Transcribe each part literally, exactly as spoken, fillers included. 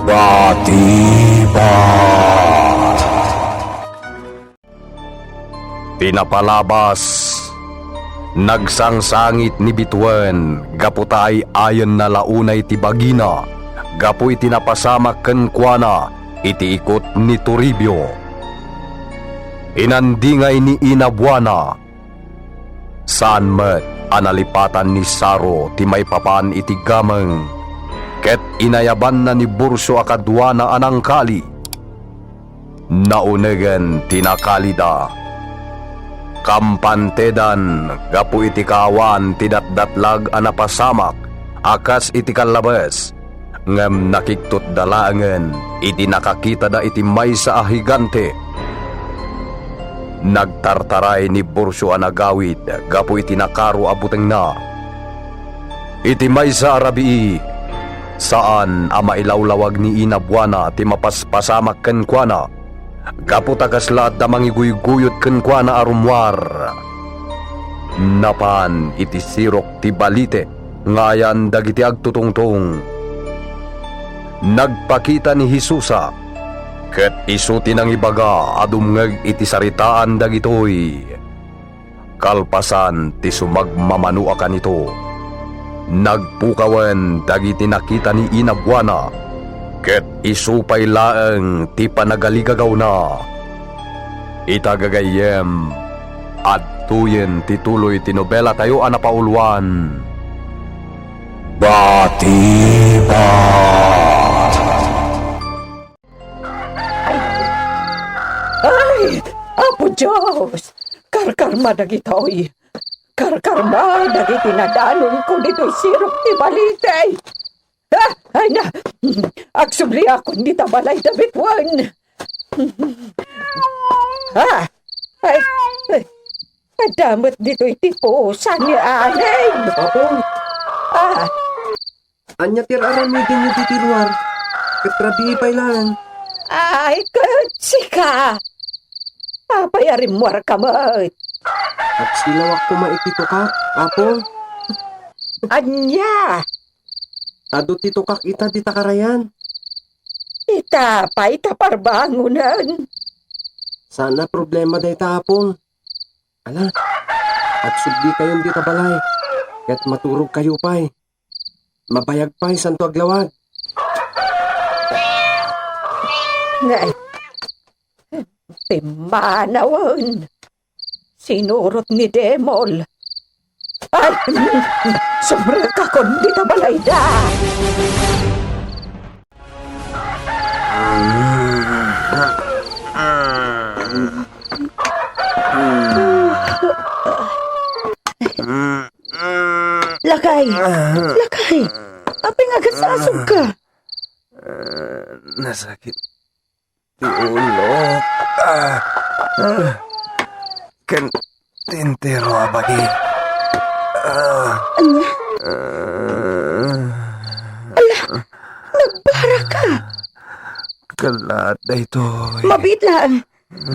Batibag. Ti napalabas, nagsangsangit ni Bituen gapu ta ay-ayenna la unay ti bagina gapu iti napasamak kenkuana iti ikot ni Toribio. Inandingay ni Ina Buana. Saan met a nalipatan ni Saro ti maipapan iti gameng, ket inayabanna ni Burcio a kaduana a nangkali. Naunegen ti nakalida. Kampantedan gapu iti kaawan ti datdatlag a napasamak a kas iti kallabes, ngem nakigtotda laengen idi nakakitada iti maysa a higante. Nagtartaray ni Burcio a nagawid gapu iti nakaro a butengna. Iti maysa a rabii, saan a mailawlawag ni Ina Buana ti mapaspasamak kenkuana, gapu ta kasla adda mangiguyguyod kenkuana a rummuar. Napan iti sirok ti balite nga ayan dagiti agtutungtong. Nagpakita ni Jesusa, ket isu ti nangibaga a dumngeg iti saritaan dagitoy. Kalpasan ti sumagmamano a kanito, nagpukawen dagiti nakita ni Ina Buana, ket isu pay laeng ti panagaligagawna. Ita gagayyem, adtoyen ti tuloy ti nobelatayo a napauluan. Batibag. Ay! Ay! Apo Dios! Karkarma dagitoy! Karkarma dagiti nadanonko ditoy sirok ti balite! Ah! Ay na! Agsubliakon dita balay, David Juan! Ah! Ay! Ay! Adda met ditoy ti pusa ni Aling! Apo! Ah! Ania ti ar-aramidenyo ditoy luar? Ket rabii pay laeng. Ay, ket sika! Apay a rimmuarka met? Agsilawak koma iti tukak, Apo. Ania? Adu ti tukak ita dita karayan. Ita pay ta parbangonen. Saan a problema dayta, Apo. Ala, agsubli kayon dita balay, ket maturog kayo pay. Mabayag pay, santo aglawag. Ngay, pimmanawen. Sinurot ni Demol. Ay, sumrekakon dita balayda. Lakay! Lakay! Apay nga agasasog ka? Ah, nasakit ti ulok. Ah, ah, ken ti entero a bagi. Ah. Ania? Ah. Ala, nagbara ka. Kalaat daytoy. Mabiit laeng.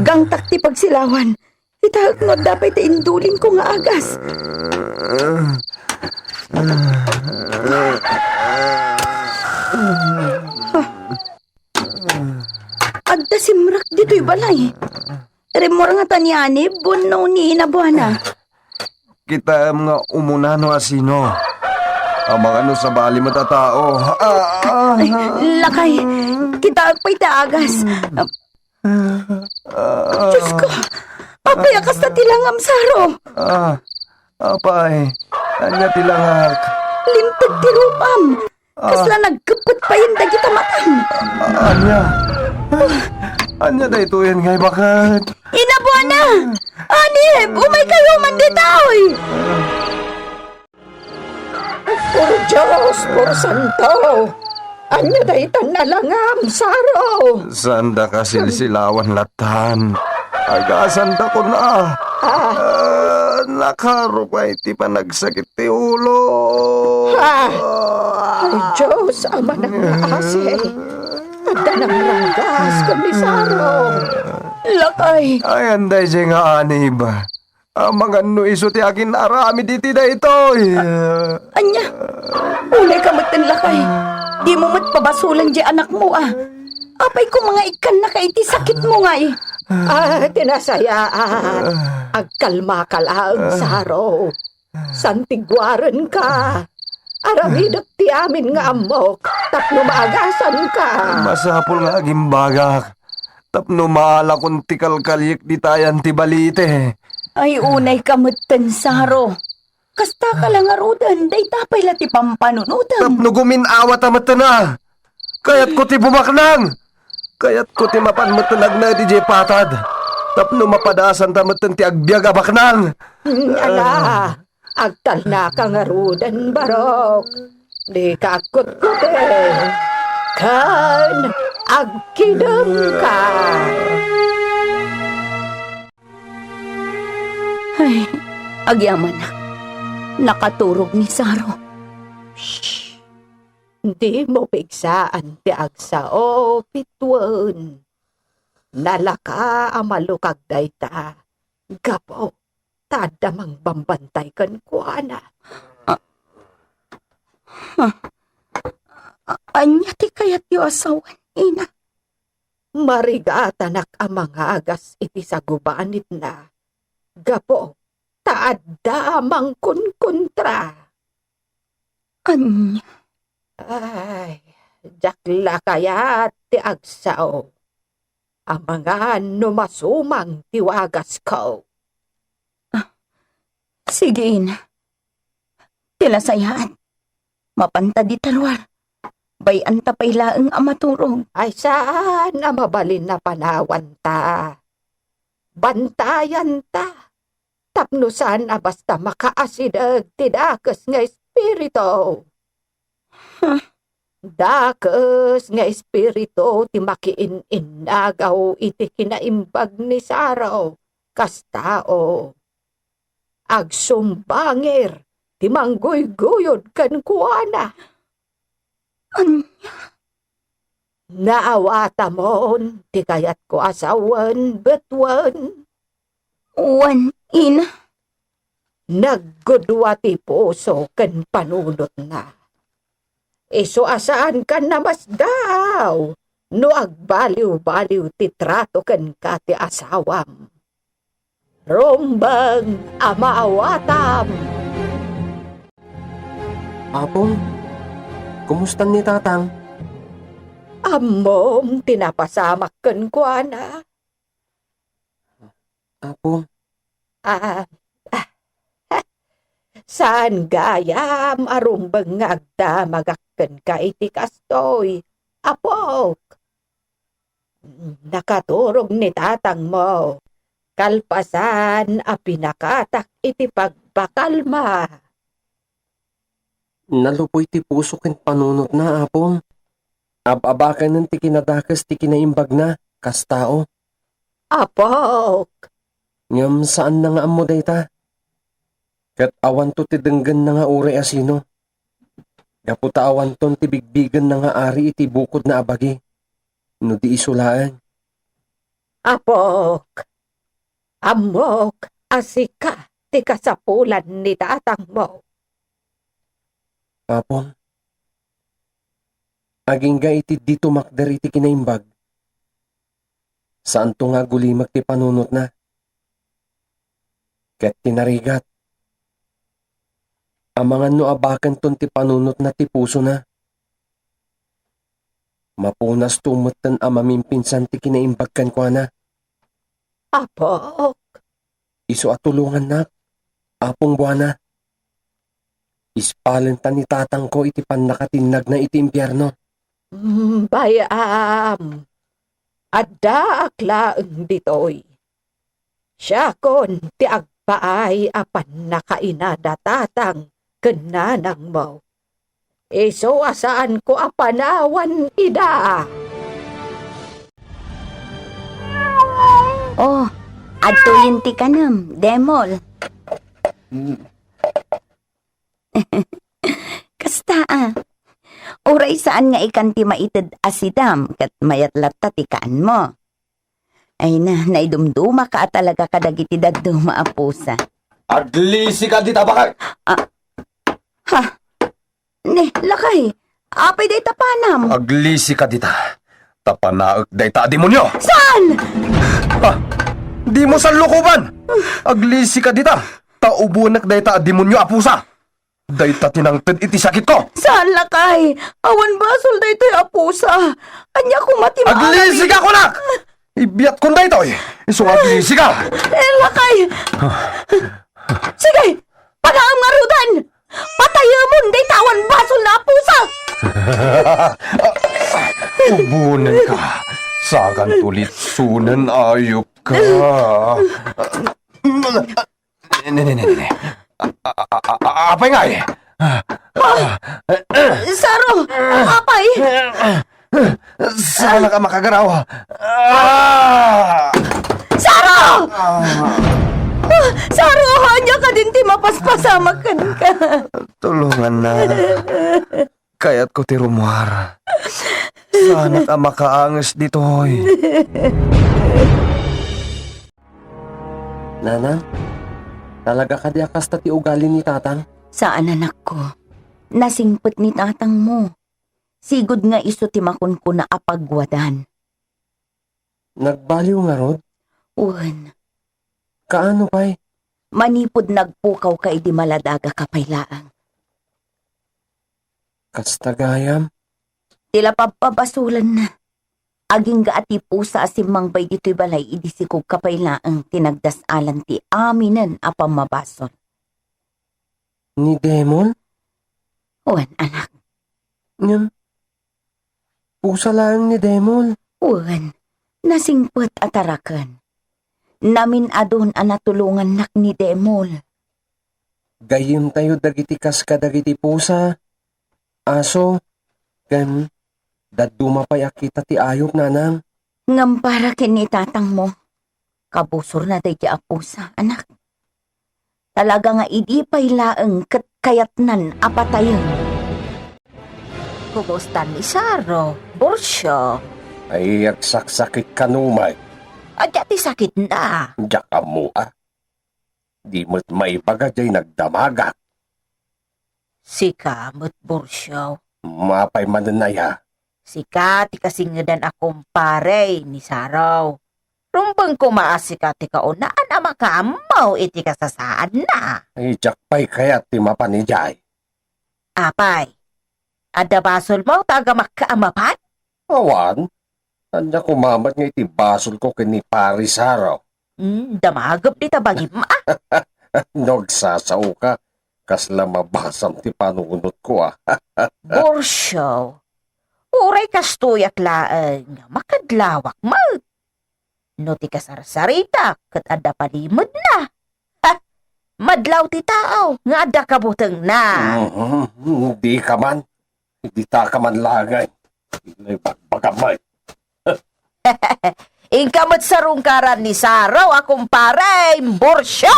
Gangtak ti pagsilawan. Itaek no adda pay ti indulinko nga agas. Adda simrek ditoy balay. Rimmuar ngata ni Anib wenno ni Ina Buana? Kitaem nga umuna no asino. Amangan no sabali met a tao. Ah, ah. Ay, lakay, kitaek pay ti agas. Ah. Diosko, apay a kasta ti langam, Saro? Ah, apay, ania ti langak? Linteg ti rupam. Ah. Kasla nagkeppet payen dagita matam. Ah, ania? Ania daytoyen nga ibaket? Ina Buana! Anib, umay kayo man ditoy! Puro Dios, puro santo! Ania daytan a langam, Saro? Saanda kasilsilawan latan. Agasanda kuna. Ah. Ah, nakaro pay ti panagsakit ti ulo. Ah. Ay, Dios, Ama nang maasi. Adda nangranggas ken ni Saro. Lakay. Ay, anday siya nga Anib. Amangan no isu ti agin-aramid iti daytoy. Ania? Unay ka metten, lakay. Dimo met pabasolen diay anakmo, a. Apay koma nga ikkannaka iti sakitmo ngay? Ah, ti nasayaat. Agkalmaka laeng, Saro. Santiguarenka. Aramidek ti amin nga ammok tapno maagasanka. Masapul nga agimbagak tapno maalakon ti kalkaliek ditayan ti balite. Ay, unayka metten, Saro. Kastaka la ngaruden, dayta pay la ti pampanunotem. Tapno gumin-awata metten a. Kayatko ti bumaknang. Kayatko ti mapan metten agna iti diay patad. Tapno mapadasanta metten ti agbiag a baknang. Mm, ala, agtalnaka ngaruden, Barok. Dika agkutkuti. Ken agkidemka. Ay, agyamanak. Nakaturog ni Saro. Shh! Dimo pigsaan ti agsao, Pituen. Nalaka a malukag dayta. Gapu ta adda mangbambantay kenkuana. Ah. Ah. A-, ania ti kayatyo a sawen, ina? Marigatanak a mangagas iti sagubanitna gapu ta adda a mangkonkontra. Ania? Ay, diak la kayat ti agsao. Amangan no masumang ti wagasko. Ah, sige, ina. Ti nasayaat. Mapanta dita ruar. Bay-anta pay laeng a maturog. Ay, saan a mabalin a panawanta. Bantayanta. Tapno saan a basta makaasideg ti dakes nga espiritu. Huh? Dakes nga espiritu ti makiin-innagaw iti kinaimbag ni Saro, kas tao. Agsumbangir ti mangguyguyod kenkuana. Ania? Naawatamon ti kayatko a sawen, Betuen? Wen, ina. Naggudua ti puso ken panunotna. Isu a saankan a masdaw no agbaliw-baliw ti trato kenka ti asawam. Rumbeng a maawatam. Apo, kumusta ni Tatang? Ammom ti napasamak kenkuana. Apo. Ah, ah, saan gayam a rumbeng nga agdamagak kenka iti kastoy, apok? Nakaturog ni tatangmo, kalpasan a pinakatak iti pagpakalma. Naluboy ti puso ken panunotna, Apo. Ab-abakanen ti kinadakes ti kinaimbagna, kas tao. Apok! Ngem saanna nga ammo dayta. Ket awanto ti denggenna nga uray a sino. Gapu ta awanton ti bigbigenna nga ari iti bukodna a bagi, no di isu laeng. Apok, ammok a sika ti kasapulan ni tatangmo. Apo, agingga iti di tumakder iti kinaimbag, saanto nga agulimek ti panunotna. Ket ti narigat, amangan no abakenton ti panunotna ti pusona. Mapunasto metten a mamimpinsan ti kinaimbag kenkuana. Apok. Isu a tulongannak, Apong Buana. Ispalenta ni tatangko iti pannakatinnagna iti impierno. Mm, bay-am. Addaak laeng ditoy. Siakon ti agpaay a pannakainada tatang ken nanangmo. Isu a saanko a panawan ida. Oh, adtoyen ti kanem, Demol. Mm. Kasta a. Uray saan nga ikan ti maited a sidam ket mayat latta ti kaanmo. Ay na, naidumdumaka a talaga kadagiti dadduma a pusa. Aglisika dita, baket! Ah. Ha? Ne, lakay, Apay dayta panam? Aglisika dita, ta panaek dayta a demonio! Saan? Ah, dimo sallukoban! Aglisika dita, ta ubonek dayta a demonio a pusa! Dayta ti nangted iti sakitko! Saan, lakay? Awan basol daytoy a pusa. Ania koma ti maaramid? Aglisika, kunak! Ibiatkon daytoy! Isu nga aglisika! Eh, lakay! Sige! Panaem ngaruden! Patayemon dayta awan basol a pusa! Ubonenka! Sakanto litsonen, ayupka! Ne, ne, ne, ne. A-, a-, a-, a-, a-, apay ngay? Saro! Apay! Saanak a makagaraw. Ah! Saro! Ah! Saro, ania kadin ti mapaspasamak kenka? Tulongannak. Kayatko ti rummuar. Saanak a makaanges ditoy. Nanang, talaga kadi a kasta ti ugali ni tatang? Saan, anakko. Nasingpet ni tatangmo. Sigud nga isu ti makunkuna a pagwadan. Nagbaliw ngarud? Wen. Kaano pay? Manipud nagpukawka idi maladagaka pay laeng. Kasta gayam? Ti la pabpabasolenna. Agingga a ti pusa a simmangbay ditoy balay idi sikogka pay laeng ti nagdas-alan ti aminen a pammabasol. Ni Demol? Wen, anak. Ngem, pusa laeng ni Demol. Wen, nasingpet a taraken. Namin-adun a natulongannak ni Demol. Gayyemtayo dagiti kas kadagiti pusa, aso, ken dadduma pay a kita ti ayup, nanang. Ngem para ken ni tatangmo, kabusorna daydi a pusa, anak. Talaga nga idi pay laeng ket kayatnan a patayen. Kumusta ni Saro, Burcio? Ay, agsaksakitka numan. Ania ti sakitna? Diak ammo, a. Di met maibaga jay nagdamagak. Sika met, Burcio. Apay manen aya? Sika ti kasingedan a kumpare ni Saro. Rumbeng koma a sika ti kaunaan a makaammo iti kasasaadna. Ay, diak pay kayat ti mapan idiay. Apay, adda basolmo ta agamakka a mapan? Awan. Ania koma met nga iti basolko ken ni Pari Saro? Hmm, damagep dita bagim, a. No agsasaoka, kasla mabasam ti panunotko, a. Burcio, uray kastoyak laeng, makadlawak met. No ti kasarsaritak ket adda palimedna, ha, madlaw ti tao nga adda kabutengna. Mhm, dika man. Dita ka man laeng. Ibagbagam met. Inka met sarungkaran ni Saro a kumpare, Burcio!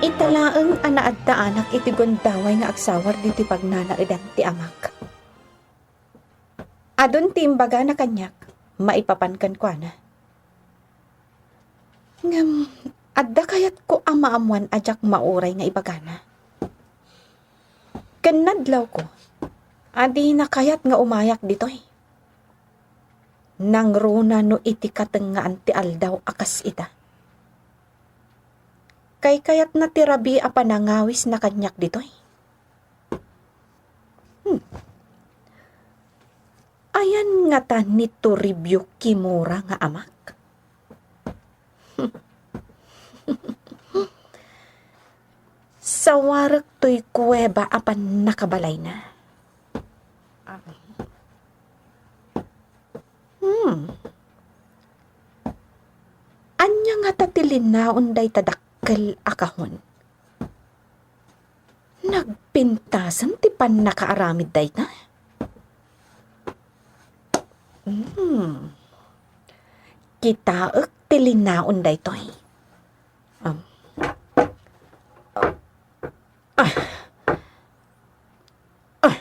Ita laeng a naaddaanak iti gundaway nga agsawar ditoy pagnanaedan ti amak. Adun ti imbagana kaniak maipapan kenkuana. Ngem adda kayatko a maammoan a diak mauray nga ibagana. Ken nadlawko a dina kayat nga umayak ditoy. Nangruna no iti katengngaan ti aldaw a kas ita. Kaykayatna ti rabii a panangawisna kaniak ditoy. Hmm. Ayan ngata ni Toribio Kimura nga amak? Sawarek toy kuweba a pannakabalayna. Hmm. Ania ngata ti linaon dayta dakkel a kahon? Nagpintasen ti pannakaaramid dayta? Hmm. Kitaek ti linaon daytoy. Um. Ah. Ah.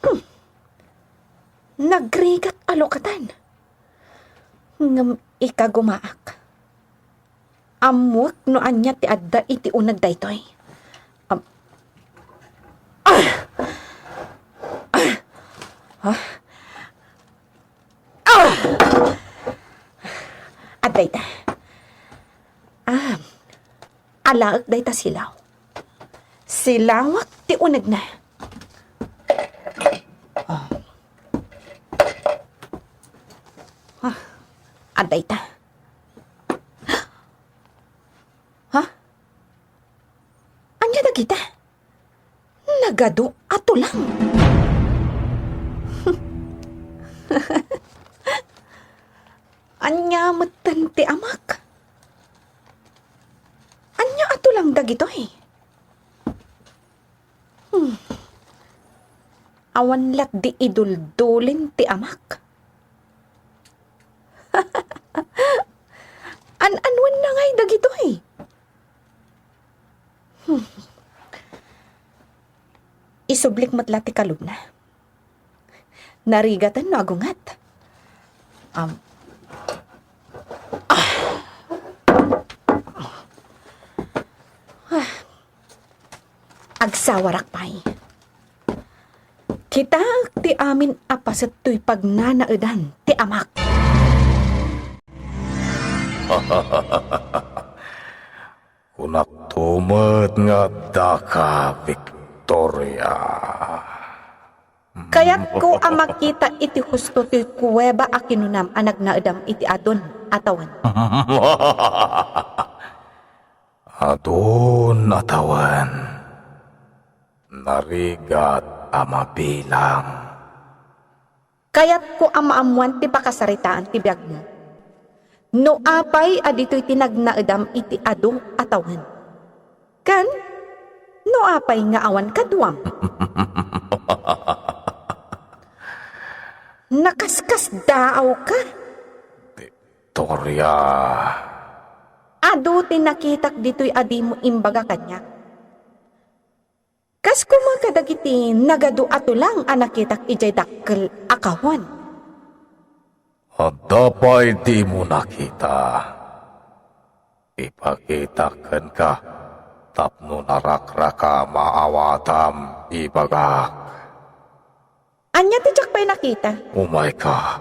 Hmm. Nagrigat a lukatan. Ngem ikagumaak. Ammoek no ania ti adda iti uneg daytoy. Am-, Ah! Ah! Adda ita. Ah, alaek dayta silaw. Silawak ti unegna. Ah. Ah, adda ita. Ha? Ania dagita? Nagadu a tulang. Ania metten ti amak? Ania a tulang dagitoy? Hmm. Awan lat di iduldulin ti amak. An-anuenna ngay dagitoy? Hmm. Isublik met la ti kalubna. Narigaten no agunget. Am. Ah. Ah. Agsawarak pay. Kitaek ti amin a paset toy pagnanaedan ti amak. Kunakto met nga addaka, Victoria. Kayatko a makita iti husto ti kuweba a kinunam a nagnaedam iti adun a tawen. Adun a tawen. Narigat a mabilang. Kayatko a maammoan ti pakasaritaan ti biagmo. No apay a ditoy ti nagnaedam iti adu a tawen? Ken no apay nga awan kaduam? Nakaskasdaawka. Victoria. Adu ti nakitak ditoy a dimo imbaga kaniak. Kas koma kadagiti nagadu a tulang a nakitak idiay dakkel a kahon. Adda pay dimo nakita. Ipakitak kenka tapno narakraka maawatam ibagak. Ania ti diak pay nakita? Umayka.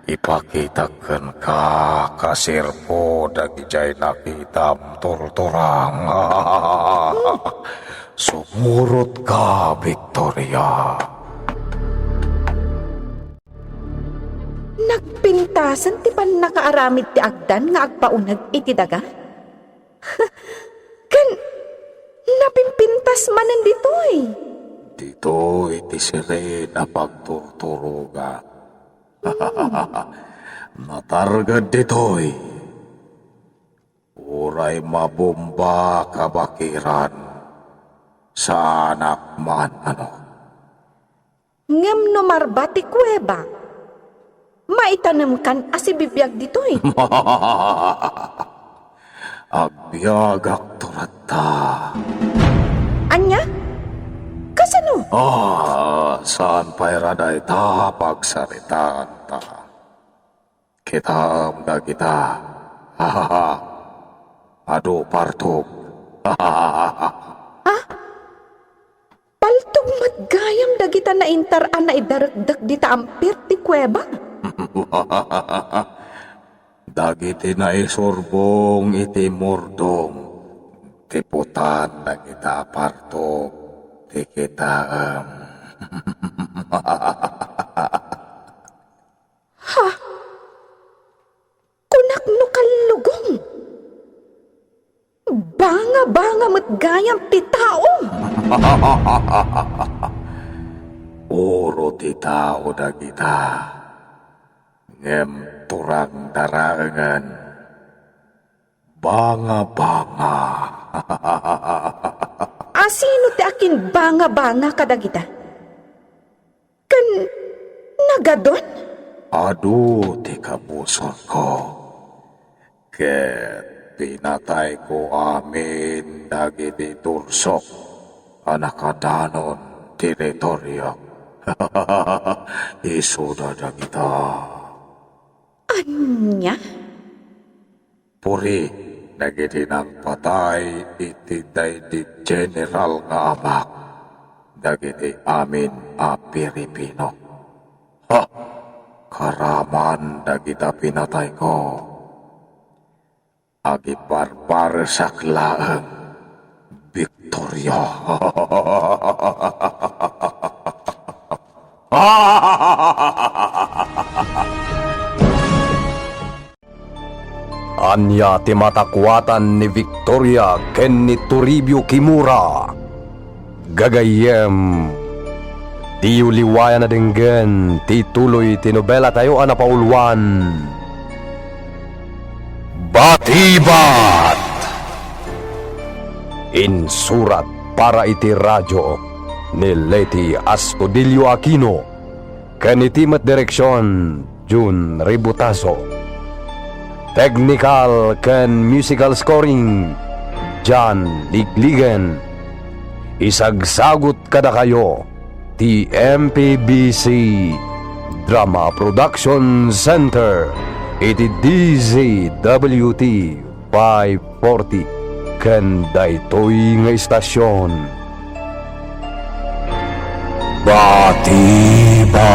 Ipakitak kenka, kasirpo dagidiay nakitam turturang. Sumurotka, Victoria. Nagpintasen ti pannakaaramid ti agdan nga agpauneg iti daga? Ken napimpintas manen ditoy. Ditoy ti sirin a pagturturoga. Natarged ditoy. Uray mabomba kabakiran, saanak maan-ano. Ngem no marba ti kuweba, maitanemkan a sibibiag ditoy. Agbiagakto latta. Ania? Kasano? Ah, saan pay ra dayta a pagsaritaanta. Kitaem dagita. Adu partok. Ah? Paltog met gayam dagita naintar a naidarekdek dita ampir ti kuweba. Dagiti naisurbong iti murdom, tiputan dagita a partok ti kitaem. Ha? Kunak no kallugong. Banga-banga met gayam ti tao. Puro ti tao dagita, ngem turang daraengen. Banga-banga. Asino ti akinbanga-banga kadagita? Ken nagadon? Adu ti kabusorko, ket pinatayko amin dagiti tursok a nakadanon ti teritoriok. Isuda dagita. Ania? Puri dagiti nangpatay iti daydi general nga amak. dagiti amin a Pilipino. Ha! Karaman dagita pinatayko. Agibarbaresak laeng, Victoria. Ania ti matakuatan ni Victoria ken ni Toribio Kimura? Gagayyem, diyo liwayan a denggen ti tuloy ti nobelatayo a napauluan, Batibat! Insurat para iti radio ni Leti Astudillo Aquino ken iti met direksion, Jun Ributaso. Technical ken musical scoring, John Ligligen. Isagsagut kadakayo ti M P B C Drama Production Center iti D Z W T five forty ken daytoy nga istasyon. Batiba!